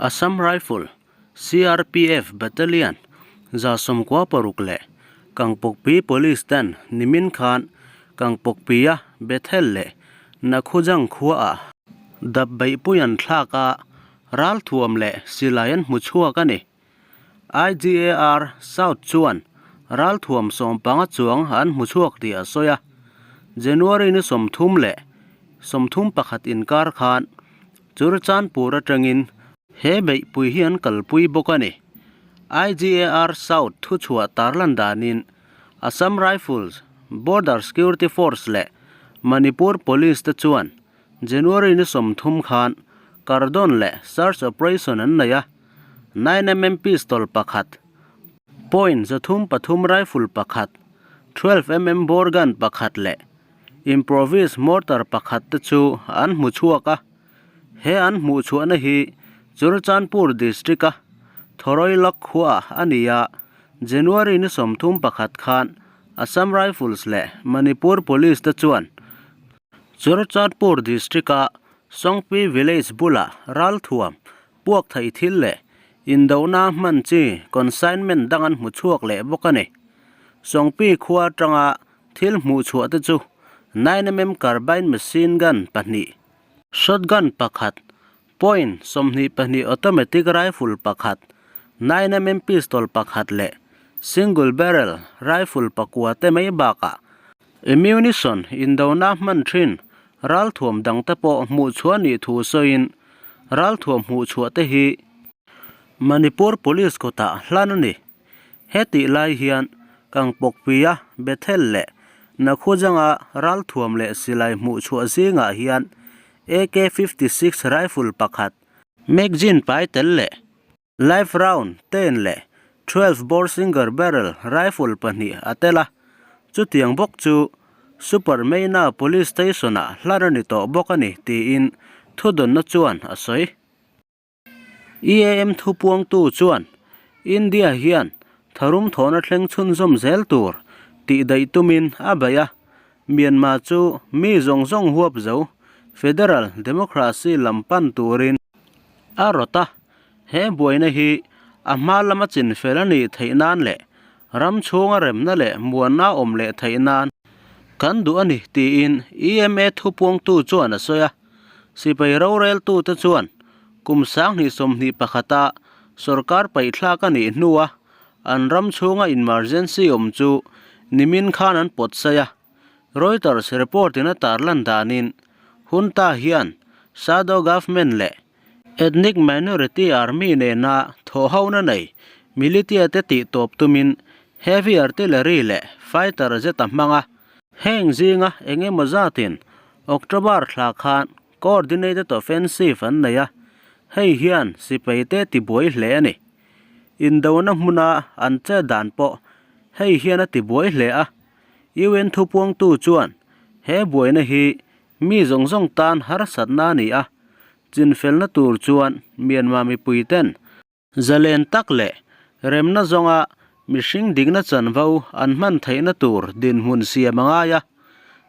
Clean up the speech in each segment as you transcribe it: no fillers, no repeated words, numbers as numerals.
Assam Rifle, CRPF Battalion 96 leh Kangpokpi Police ten nimin khan Kangpokpia Bethel leh Nakhujang khuaah dap beihpui an thlak a, ralthuam leh silai an hmu chhuak a ni. IGAR South chuan ralthuam 15 chuang an hmu chhuak tih a sawi a, January ni 30 le 31 inkar khan Churachandpur atangin he beihpui hi an kalpui bawk a ni. IGAR South thuchhuah tarlan danin Assam Rifles, Border Security Force leh Manipur Police te chuan January ni 30 khan cordon leh search operation an nei a, 9mm pistol pakhat, point 103 rifle pakhat, 12mm bore gun pakhat leh improvised mortar pakhat te chu an hmu chhuak a. He an hmuh chhuahna hi Churachandpur district a Thoroilak khua a ni a, January ni 31 khan Assam Rifles leh Manipur Police te chuan Churachandpur district a Songpi village bulah ralthuam puak thei thil leh indona hman chi consignment dang an hmu chhuak leh bawk a ni. Songpi khua atanga thil hmuh chhuah te chu 9mm carbine machine gun pahnih, shotgun pakhat, point 22 automatic rifle pakhat, 9mm pistol pakhat leh single barrel rifle pakua te mai bakah ammunition indona hman thin ralthuam dang te pawh hmuh chhuah nih thu sawiin ralthuam hmuh chhuah te hi Manipur Police kawtah hlan a ni. He tih lai hian Kangpokpia Bethel leh Nakhujanga ralthuam leh silai hmuh chhuah zingah hian AK-56 rifle pakhat, magazine pai tel leh live round 10 leh 12 bore single barrel rifle pahnih a tel a, chutiang bawk chu Super Maina Police Station-ah hlan a ni tawh bawk a ni tiin thudawnna chuan a sawi. EAM thupuangtu chuan India hian tharum thawhna thleng chhunzawm zel tur tih daih tumin a bei a, Myanmar chu mi zawng zawng huap zo federal democracy lam pan turin a rawt a, he buaina hi a hma lama chin fel a nih theih nan leh ram chhunga remna leh muanna awm leh theih nan kan duh a ni tiin EMA thupuangtu chuan a sawi a. Sipai roreltute chuan kum 2021-a sorkar paihthlak a nih hnua an ram chhunga emergency awm chu nimin khan an pawt sai a. Reuters report-in a tarlan danin junta hian shadow government leh ethnic minority army nena thawhhona nei militia te tih tawp tumin heavy artillery leh fighter jet a hmang a. Heng zinga eng emaw zatin October thla khan coordinated offensive an nei a, hei hian sipai te tibuai hle a ni. Indona hmuna an che dan pawh hei hian a tibuai hle a, UN thupuangtu chuan he buaina hi mi zawng zawng tan harsatna a ni a, chinfelna tur chuan Myanmar mipui ten Zalen tak leh remna zawnga mihring dikna chanvo an hman theihna tur dinhmun siam a ngai a,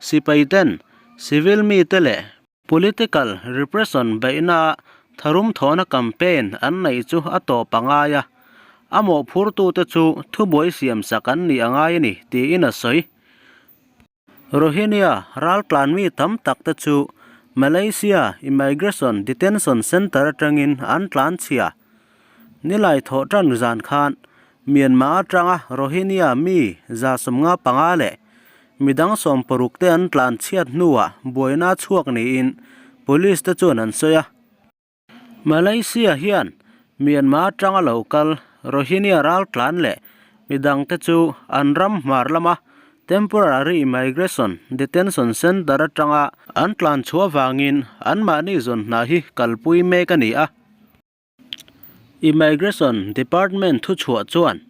sipai ten civil mite leh political repression beihna tharum thawhna campaign an neih chu a tawp a ngai a, a mawhphurtute chu thubuai siamsak an nih a ngai a ni tiin a sawi. Rohingya raltlan mi tam tak te chu Malaysia Immigration Detention Centre atangin an tlan chhia. Nilai thawh tan zan khan Myanmar atanga Rohingya mi 155 leh midang 60 te an tlan chhiat hnuah buaina chhuak niin police te chuan an sawi a. Malaysia hian Myanmar atanga lo kal Rohingya raltlan leh midang te chu an ram hmar lama Temporary Immigration Detention Centre atanga an tlan chhuah vangin anmahni zawn hna hi kalpui mek a ni a. Immigration Department thuchhuah chuan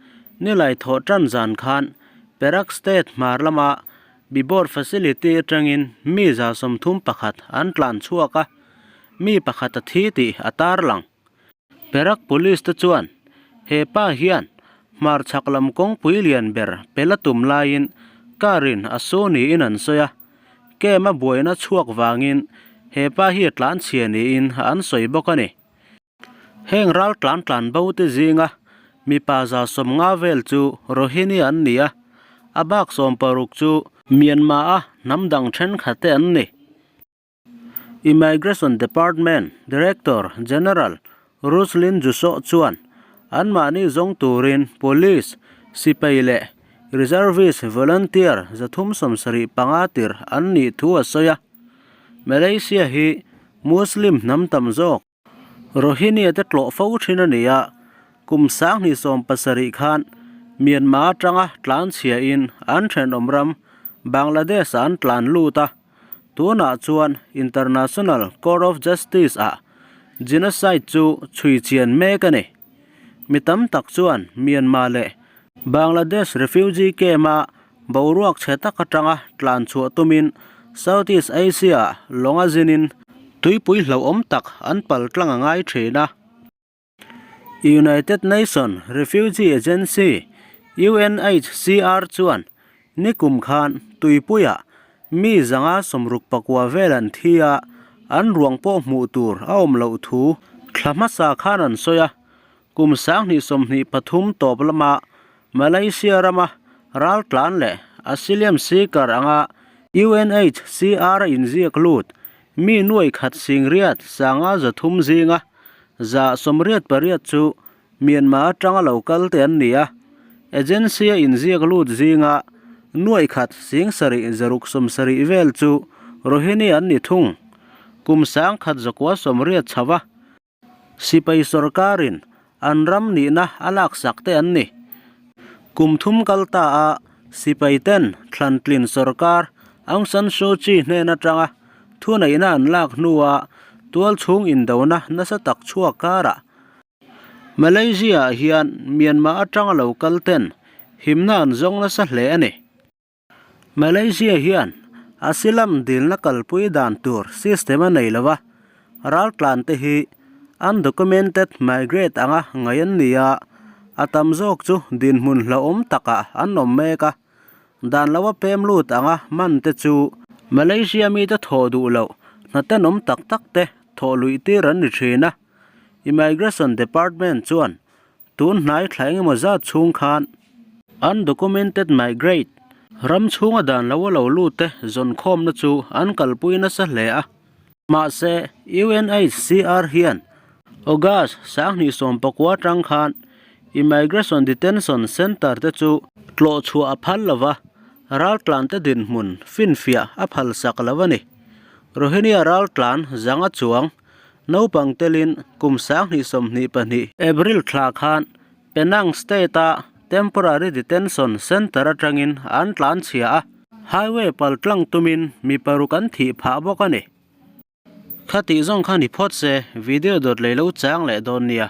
nilai thawh tan zan khan Perak State hmar lama Bibor facility atangin mi 31 an tlan chhuak a, mi pakhat a thi tih a tarlang. Perak Police te chuan he pa hian hmar chhak lam kawngpui lian ber pela tum laiin car in a su niin an sawi a, kem a buaina chhuak vangin he pa hi a tlan chhia niin an sawi bawk a ni. Heng ral tlan tlan bo te zinga mipa 150 vel chu Rohingya an ni a, a bak 60 chu Myanmar-a hnam dang thenkhat te an ni. Immigration Department Director General Ruslin Jusoh chuan anmahni zawng turin Police, sipai leh Reservist Volunteer 375 tir an nih thu a sawi a. Malaysia hi Muslim hnam tam zawk Rohingya te tlawh fo thin a ni a, kum 2017 khan Myanmar atanga tlanchhiain an thenawm ram Bangladesh ah an tlan lut a, tunah chuan International Court of Justice ah genocide chu chhui chian mek a ni. Mi tam tak chuan Myanmar leh Bangladesh refugee camp a boruak chhe tak atanga tlan chhuah tumin Southeast Asia ah lawng a zinin tuipui hlauhawm tak an pal tlang a ngai thin a. United Nation Refugee Agency, UNHCR, chuan nikum khan tuipuiah mi 169 vel an thi a, an ruang pawh hmuh tur a awm loh thu thla hmasa khan an sawi a. Kum 2023 tawp lama Malaysia rama raltlan leh asylum seeker anga UNHCR a inziak lut mi nuai khat singriat 503 zinga 188 chu Myanmar atanga lo kal te an ni a. Agency a inziak lut zinga nuai khat sing sarih zaruk 70 vel chu Rohingya an ni thung. Kum 1980 chhava Sipai sorkarin an ram nihna a laksak te an ni. Kum thum kal ta a sipai ten thlantlin sorkar Aung San Suu Kyi hnen atanga thuneihna an lak hnua tualchhung indona nasa tak chhuak karah Malaysia ah hian Myanmar atanga lo kal ten himna an zawng nasa hle a ni. Malaysia hian asylum dilna kalpui dan tur system a nei lo a, raltlan te hi undocumented migrate anga ngaih an ni a, a tam zawk chu dinhmun hlauhawm takah an awm mek a, dan loa pem lut anga man te chu Malaysia mite thawh duh loh hna tenawm tak tak te thawh luih tir an ni thin a, Immigration Department chuan Tun hnai thla engemaw zat chhung khan undocumented migrate ram chhunga dan lo a lo lut te zawnkhawmna chu an kalpui nasa hle a. Mahse, UNHCR hian August 2019 atang khan Immigration Detention Centre te chu tlawh chhuah a phal lo va, raltlante dinhmun finfiah a phalsak lo a ni. Rohingya raltlan zanga chuang Naupang telin kum 2022 April thla khan Penang State-a Temporary Detention Centre atangin an tlan chhia a, highway pal tlang tumin mi paruk an thih phah bawk a ni. Khatih zawng kha ni phawt se, video dawt lei lo chang leh dawn nia.